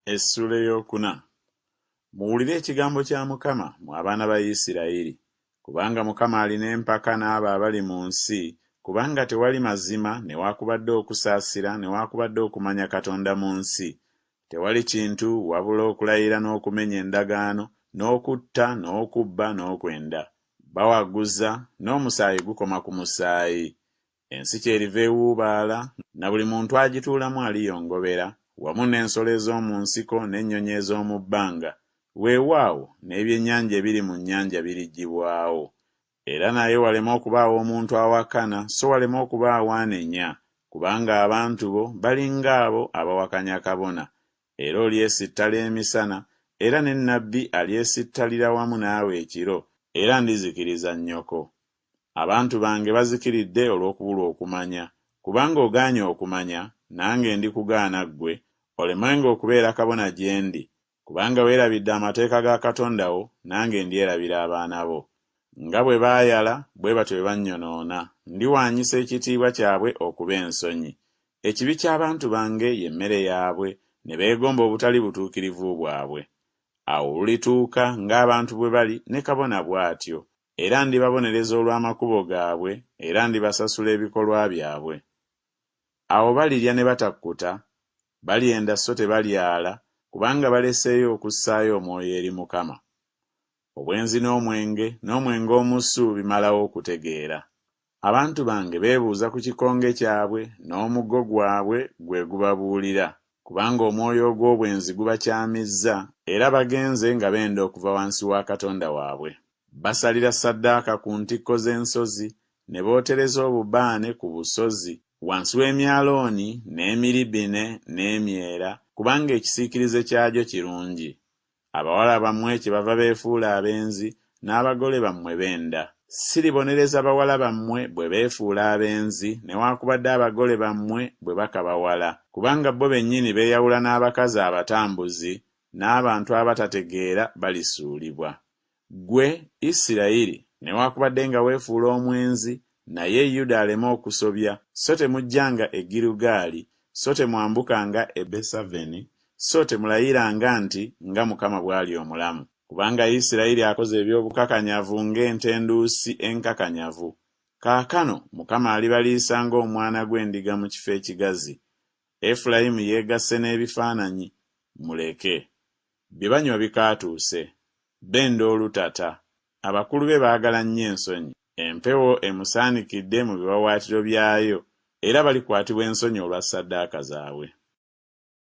Essuula ey'okuna. Muwulire ekigambo kya Mukama, mmwe abaana ba Isirayiri, kubanga Mukama alina empaka n'abo abali mu nsi, kubanga tewali mazima newakubadde okusaasira newakubadde okumanya Katonda mu nsi. Tewali kintu wabula okulayira n'okumenya endagaano, n'okutta n'okubba n'okwenda. Bawaguza, n'omusaayi gukoma ku musaayi. Ensi kyeriva ewuubaala, na buli muntu agituulamu aliyongobera, wamu n'ensolo ez'omu nsiko n'ennyonyi ez'omu bbanga, weewaawo, n'ebyennyanja ebiri mu nnyanja biriggyibwawo. Era naye waleme okubaawo omuntu awakana so waleme okubaawo anenya, kubanga abantu bo bali ng'abo abawakanya kabona. Era olyesittala emisana, era ne nnabbi alyesittalira wamu naawe ekiro, era ndizikiriza nnyoko. Abantu bange bazikiridde olw'okubulwa okumanya. Kubanga ogaanye okumanya, nange ndikugaana ggwe, olemenga okubeera kabona gye ndi. Kubanga weerabidde amateeka ga Katonda wo, nange ndyerabira abaana bo. Nga bwe baayala, bwe batyo bwe bannyonoona, ndiwaanyisa ekitiibwa kyabwe okuba ensonyi. Ekibi ky'abantu bange ye mmere yaabwe, ne beegomba obutali butuukirivu bwabwe. Awo olulituuka ng'abantu bwe bali ne kabona bw'atyo, Era ndibabonereza olw'amakubo gaabwe, era ndibasasula ebikolwa byabwe. Awo balirya ne batakkuta, balyenda so tebalyala, kubanga baleseeyo okussaayo omwoyo eri Mukama. Obwenzi n'omwenge, n'omwenge omusu bimalawo okutegeera. Abantu bange beebuuza ku kikonge kyabwe, n'omuggo gwabwe gwe gubabuulira, kubanga omwoyo ogw'obwenzi gubakyamizza, era bagenze nga benda okuva wansi wa Katonda waabwe. Basalira ssaddaaka ku ntikko z'ensozi, ne bootereza obubaane ku busozi, wansi w'emyalooni n'emiribine n'emyera, kubanga ekisiikirize kyagyo kirungi. Abawala bammwe kyebava beefuula abenzi, n'abagole bammwe benda. Siribonereza bawala bammwe bwe beefuula abenzi, newaakubadde abagole bammwe bwe bakabawala, kubanga bo bennyini beeyawula n'abakazi abatambuzi, n'abantu abatategeera balisuulibwa. Ggwe, Isirayiri, newaakubadde nga weefuula omwenzi, naye Yuda aleme okusobya, so temujjanga e Girugaali, so temwambukanga e Besaveni, so temulayiranga nti Nga Mukama bw'ali omulamu. Kubanga Isirayiri akoze eby'obukakanyavu ng'ente enduusi enkakanyavu. Kaakano Mukama alibaliisa ng'omwana gw'endiga mu kifo ekigazi. Efulayimu yeegasse n'ebifaananyi, muleke. Bye banywa bikaatuuse. Benda olutata. Abakulu be baagala nnyo ensonyi. Empewo emusaanikidde mu biwaawaatiro byayo, era balikwatibwa ensonyi olwa ssaddaaka zaabwe.